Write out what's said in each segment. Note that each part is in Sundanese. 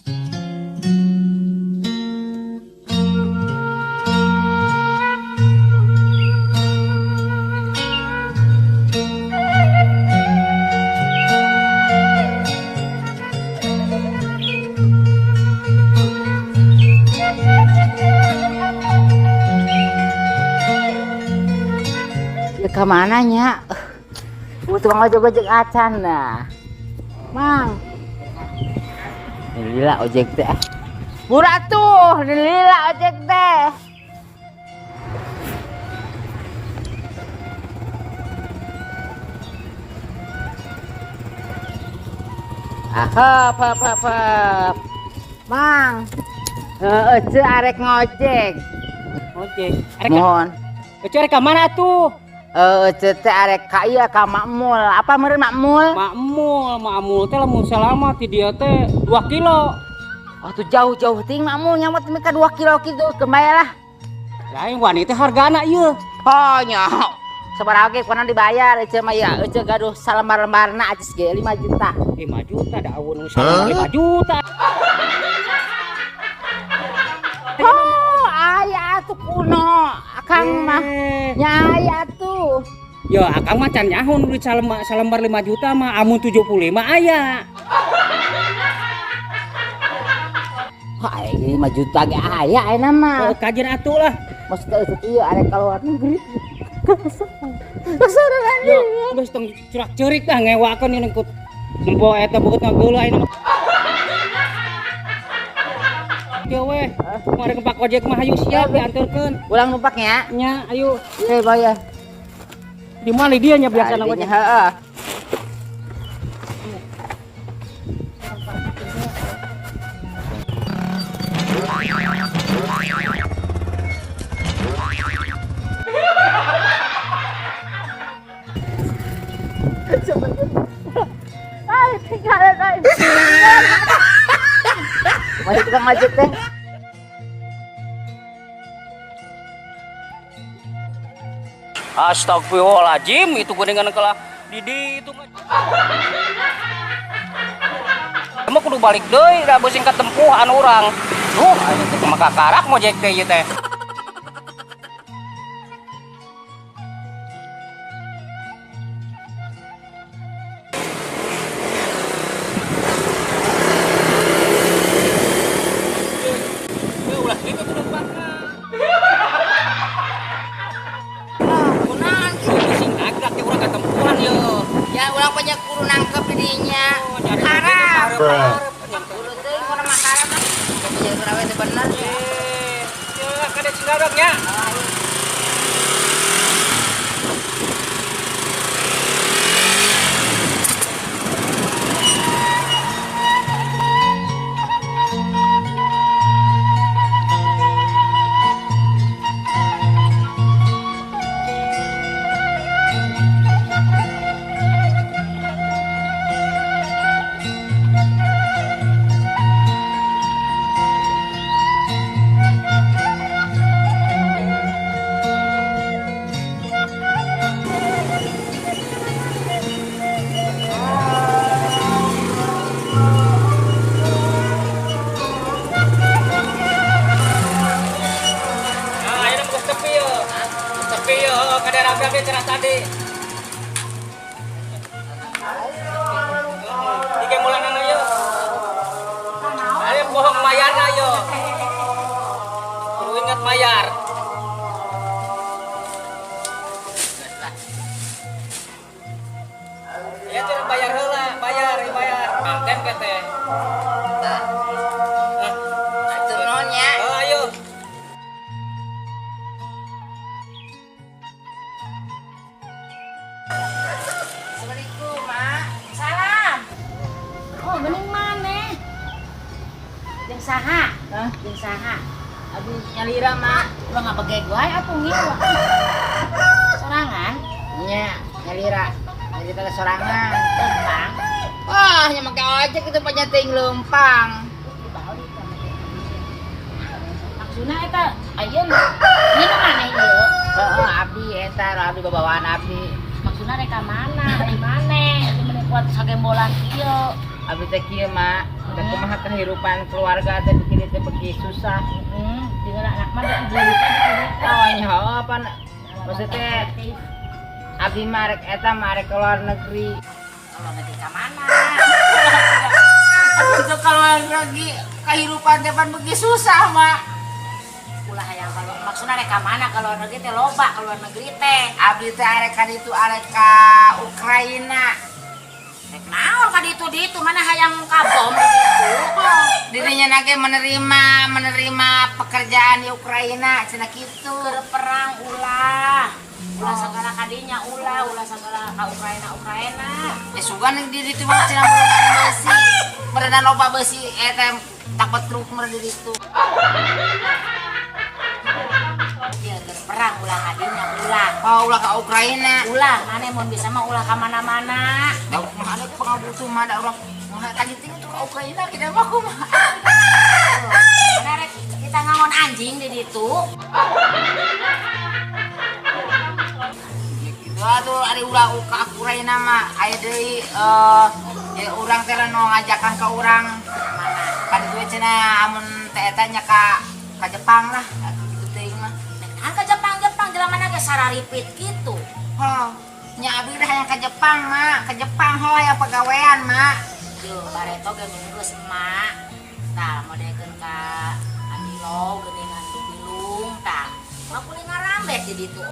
Ya kemana nya? Tukang ojek-ojek acan nah. Mang. Lila ojek teh. Murah tuh, lila ojek teh. Hap hap hap hap. Mang. Heeh, ceu arek ngojek. Ojek. Arek Mohon. Ece arek ka mana tuh? Ece teh arek ka ieu ka Makmul. Apa meureun Makmul? Makmul, Makmul teh lamun salama ti dieu teh 2 kilo. Oh tuh jauh-jauh ting Makmul nyamot teh ka 2 kilo kitu kembali lah. Lain wani teh hargana ieu. Oh nya. Sabaraha ge kunaon dibayar ece mah ya. Ece gaduh salembar-lembarna acis ge 5 juta. 5 juta da aweun nu salembar 5 juta. Oh, aya atuh kuno. Akang mah nya aya atuh. Ya akang mah can nyaho duit salembar 5 juta mah amun 75 aya. Wah, aya 5 juta ge aya ayeuna mah. Oh, kajian atuh lah. Maksudnya itu ieu arek ka luar negeri. Kesorangan. Yo, geus tong curak-ceurik lah ngewakeun ieu ku nempo eta beut ngageuleuh ayeuna mah. Kieu weh, mari numpak ojek mah hayu siap dianterkeun. Ulang numpaknya? Nya, ayo. Iya, bayar. Di mana dia nya biasa Nah, ojek? heeh. Ay, tinggalan ay. Masih tukang ojek teh. Astagfirullahaladzim, itu gorengan kalah Didi itu mah. Emang kudu balik deui, da beusi katempuhan urang. Duh, aing teh maka karak ngojek teh ieu teh. Ya urang banyak kudu nangkep didinya. Haram. Kudu teuing kudu mah haram lah. Jadi urang we teu bener. Ya, kada cinggarok nya. Tadi. Tiga bulan ayo. Ayo bohong mayar ayo. Kudu ingat mayar. Ya cara bayar heula, bayar, bayar. Angken ke teh. Tah. Atur nuhun nya. Oh, ayo. Assalamualaikum, Mak. Salam. Oh, bening maneh? Jeung saha? Hah? Jeung saha? Abi nyalira, Mak. Ulah ngabegeg wae atuh ngilu. Sorangan? Nya, nyalira. Nyalira teh sorangan. Lempang. Wah, nya make ojek itu banyak ting lempang. Maksudna eta ayeuna ngilu maneh ieu? Heeh, abdi eta abdi babawaan abdi. Maksudna rek ka mana? Di maneh? Di mana kuat sagembolan ieu? Abdi teh kieu, Mak. Da kumaha kehidupan keluarga teh bikin teh beuki susah. Heeh, tinggal anak mah da jadi Oh nya heuh pan maksudnya abdi mah rek eta mah rek ke luar negeri. Kalau negeri ka mana? Untuk ke luar negeri kehidupan teh pan beuki susah mak. Ulah hayang kalau maksudna rek ka mana ka luar negeri teh loba ka luar negeri teh. Abdi teh arek ka ditu arek ka Ukraina. Rek naon ka ditu ditu mana hayang ka bom di ditu. Dirinya nage menerima menerima pekerjaan di Ukraina cenah kitu. Keur perang ulah. Ulah sagala kadinya ulah, ulah sagala ka Ukraina Ukraina. Ya sugan di ditu mah cenah meureunan besi. Meureunan loba besi eta takut truk meureun di ditu. Dia keur perang ulah kadinya ulah. Oh ulah ka Ukraina. Ulah maneh mun bisa mah ulah ka mana-mana. Da kumaha ada pangabutuh mah da urang mah ka ditu ka Ukraina kita mah kumaha. Mana rek kita ngangon anjing di ditu. Gitu atuh ari ulah ka Ukraina mah aya deui ya urang teh nu ngajakan ka urang Mana? ka ditu cenah amun teh eta nya ka Jepang lah kitu teuing mah. Kan ke Jepang Jepang jelema mana ge sararipit kitu. Oh, nya abdi dah hayang ka Jepang mak, ka Jepang ho hayang pagawean mak. Yo bareto ge geus emak. Tah modekeun ka Andilo geuningan Bilung tah. Mah kuling ngarambet di ditu.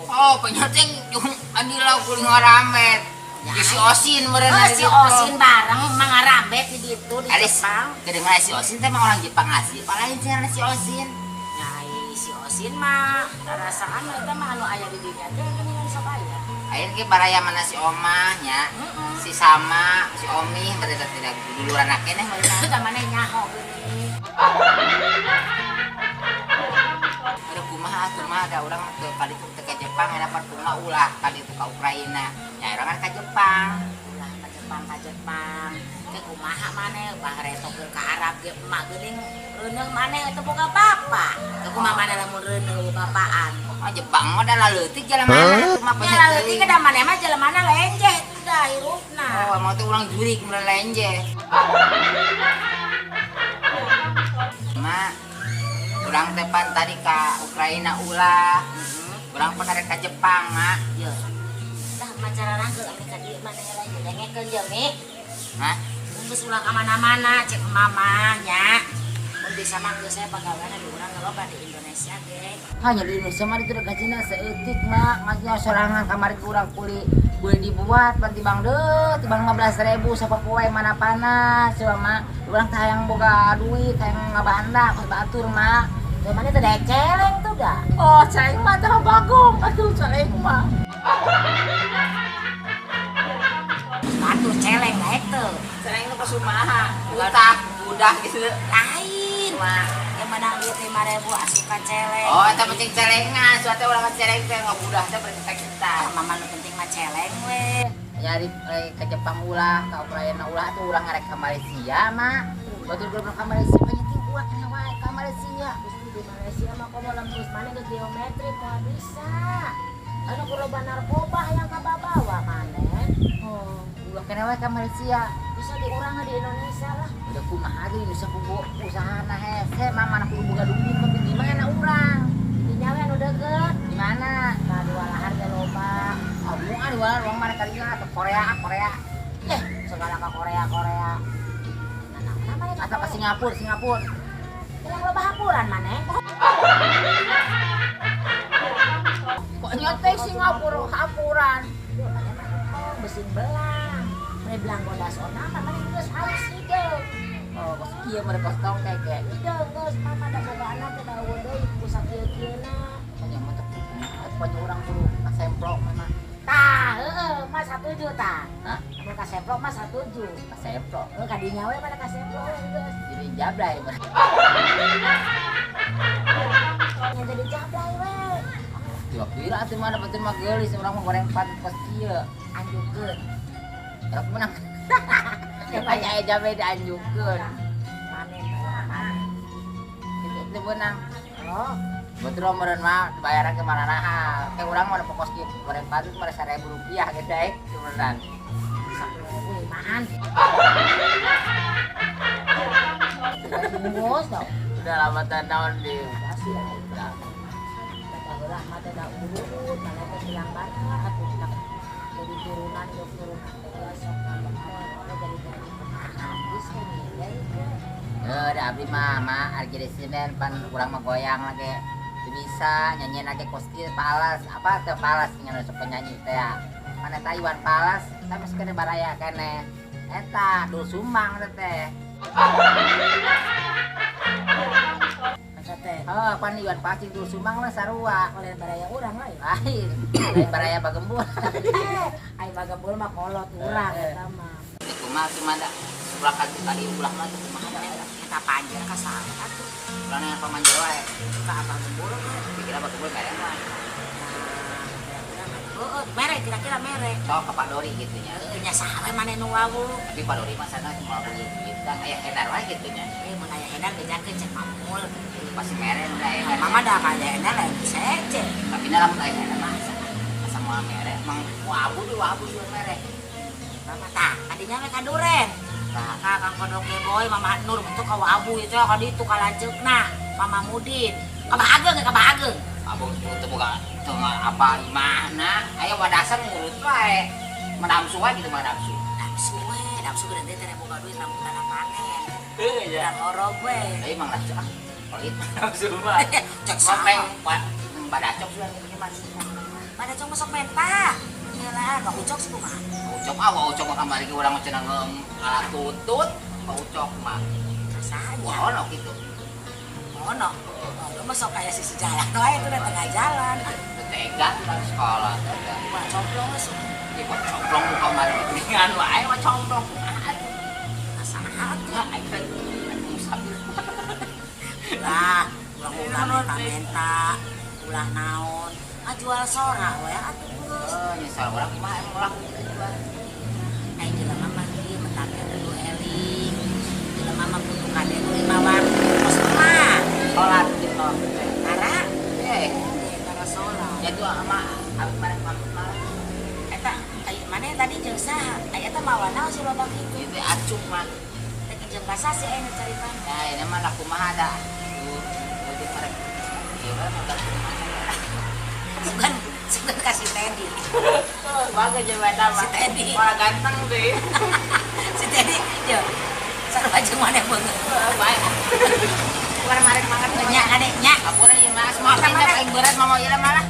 Oh, penyeting jeung Andilo kuling ngarambet. Ya, si Osin meureun Oh, si Osin bareng mah ngarambet di ditu di Jepang. Kedengaran si Osin teh mah orang Jepang asli. Palain cenah si Osin. Nyai si Osin mah rarasaan mah eta mah anu aya di dinya teh geuningan sok aya. Ayeuna ge baraya mana si Omah nya. Heeh. Si Sama, si Omi berarti tidak duluran keneh meureun. Tah maneh nyaho geuning. Ada kumaha atuh mah ada urang teu ka ditu teu ka Jepang era kumaha ulah ka ditu ka Ukraina. Nya urang kan ka Jepang. Ulah ka Jepang ka Jepang. Ke kumaha maneh bareto keur ka Arab ge emak geuning reuneuh maneh teu boga bapak. Ke kumaha maneh lamun reuneuh bapaan. Oh Jepang mah da laleutik jalan mana atuh mah Nya laleutik da maneh mah jelemana lenjeh itu dah hirupna. Oh, emang tuh orang jurik meureun lenjeh. Mak, urang teh pan tadi ka Ukraina ulah. Urang pan arek ka Jepang, Mak. Yo. Dah macara rangkeul ame ka dieu maneh lagi dengekeun ye Mi. Hah? Geus ulah ka mana-mana cek mama nya. Mun bisa mah geus saya pagaweana di urang loba di Indonesia ge. Hanya di Indonesia mah itu gajina seeutik, Mak. Maksudnya sorangan kamari ku urang kuli boleh dibuat pan tibang deuh, tibang 15.000 sapopoe mana panas, coba Mak. Urang teh hayang boga duit, hayang ngabanda kos batur, Mak. Teu maneh teh daek celeng tuh dah. Oh, celeng mah teh bagong, atuh celeng mah. Batur celeng daek teu. Celeng nu kumaha? Utah, budak gitu. Lain. Mak. Yang menang duit 5.000 asup ka celeng. Oh, eta penting celengan, suatu orang celeng teh ngabudah teh berkita-kita. Ah, mama nu penting mah celeng we. Nyari ke Jepang ulah, ke Ukraina ulah tuh urang ngarek ke Malaysia, Mak. Batur belum ke Malaysia, penyeting ulah kena wae ke Malaysia. Gusti di Malaysia mah komo lamun geus maneh geus geometri moal bisa. Anu ku loba narkoba hayang kababawa maneh. Oh, ulah kena wae ke Malaysia. Bisa di urang di Indonesia lah. Udah kumaha ge Indonesia kudu usahana hese, mah mana kudu boga duit tapi di mana urang? Di nyawe anu deukeut. Di mana? Nah, di Walahar ge loba. Abung ah di Walahar urang mana kali ke Korea, Korea. Eh, segala ka Korea, Korea. Nah, nah, maneh ka Atau ke Singapura, Singapura. Yang loba hapuran maneh. Kok nyotek Singapura hapuran? Yo, maneh mah entong besing belang. Maneh belang bodas ona mah maneh geus halus hideung. Oh, kos kieu mereka kos tong teh ge. Hideung geus mama da boga anak teh da eueuh deui ku sakieu-kieuna. Pokoknya mah teh pokoknya urang kudu kasemprok mah. Tah, heeh, mah satuju tah. Hah? Mun kasemprok mah satuju. Kasemprok. Heuh kadinya we mana kasemprok we geus. Jadi jablay mah. Nya jadi jablay we. Kira-kira atuh mah dapetin mah geulis urang mah goreng pan kos kieu. Anjukeun. Rek menang. Ya banyak aya jablay dianjukeun. Maneh maneh. Itu teu beunang. Oh, Betul meureun mah dibayaran ke mana nah. Kayak urang mah pokos kieu goreng patut mah 1000 rupiah gitu eh sebenarnya. 10.000. Limaan. Bungkus tau. Udah lama naon di. Pasti lah itu. Kata heula mah teh da urut, mana teh bilang banar atuh cenah. Jadi turunan jeung turunan teh sok ngambek jadi jadi habis ya itu. Eh, da abdi mah mah ari jadi sinden pan urang mah goyang lagi. Teu bisa nyanyiin lagi kos kieu Palas, apa teu Palas nya sok penyanyi teh ya. Mana eta Iwan Palas, tapi masih kene baraya keneh. Eta Dul Sumbang teh teh. Masa teh Oh, pan Iwan Fals jeung Dul Sumbang mah sarua. oleh baraya urang lah ya. Lain, lain baraya Bagembul. Ai Bagembul mah kolot urang eta mah. Kumaha sih mah da ulah ka tadi ulah mah teh kumaha da eta. Eta panjer ka saha atuh? Ulah neangan pamanjer wae. Ka Abah Gembul ge. Dikira Bagembul mere mah. Heeh, mere kira-kira mere. Sok ka Pak Dori gitu nya. Heeh, nya saha we maneh nu wawu. Tapi Pak Dori mah sana cuma begitu gitu kan aya Hendar wae gitu nya. Eh, mun aya Hendar bejakeun cek Mamul. Pasti mere mun aya Hendar. Mama da ka aya Hendar lain sece. Tapi na lamun aya Hendar mah asa moal mere mang wabu di wabu juga mere. Mama tah, kadinya we ka duren. Tah, Ka Kang Kodok Boy, Mama Nur bentuk ka wabu itu ka ditu ka lanceukna, Mama Mudin. Ka Bah Ageng ka Bah Ageng. Abang teu boga teu apa imahna aya wadasan ngurut wae. Madamsu wae gitu madamsu. Damsu we, damsu gede teh boga duit rambutan panen. Heuh ya. Urang orok we. Tapi mang damsu ah. Pelit damsu mah. Cek Sampai saha. badacok sudah gitu mah. Badacok masuk mentah. Nyelaan, Pak Ucok sih kumaha. Ucok ah, Pak Ucok mah kamari ge urang mah cenah ngalah tutut, Pak Ucok mah. Rasanya. Wah, ono kitu. Ono. Ono mah sok kayak sisi jalan wae itu udah tengah jalan. Teu tega urang sekolah tega. Wah, complong geus. Ieu Pak complong ku kamari geuningan wae mah complong. Kumaha atuh? Saha atuh? Nah, aing teh musafir. Lah, ulah ulah menta-menta, ulah naon. Ah jual sora we atuh geus. Oh, nyesal urang kumaha emang ulah kitu jual. Ai jelema mah ieu mentaknya kudu eling. Jelema mah kudu kade nu lima waktu kos mah. Salat gitu. Tara, Eh, tara salat. jadi ama abis kemarin pamit malah. Eta ai maneh tadi jeung saha? Ai eta mawa naon si loba kitu? Itu acuk mah. Teh jeung basa sih aya caritan. Nah, ini mah laku mah ada. Tuh, itu mereka. Iya, mah kumaha. Sugan sugan kasih Teddy. Bagus jabatan mah. Si Teddy. Malah ganteng deh. Si Teddy, yo. Sarua jeung maneh beungeut. Baik. Kemarin banget Nya kade nya. Ampun aja mas, maafin dah paling berat mama Ira malah.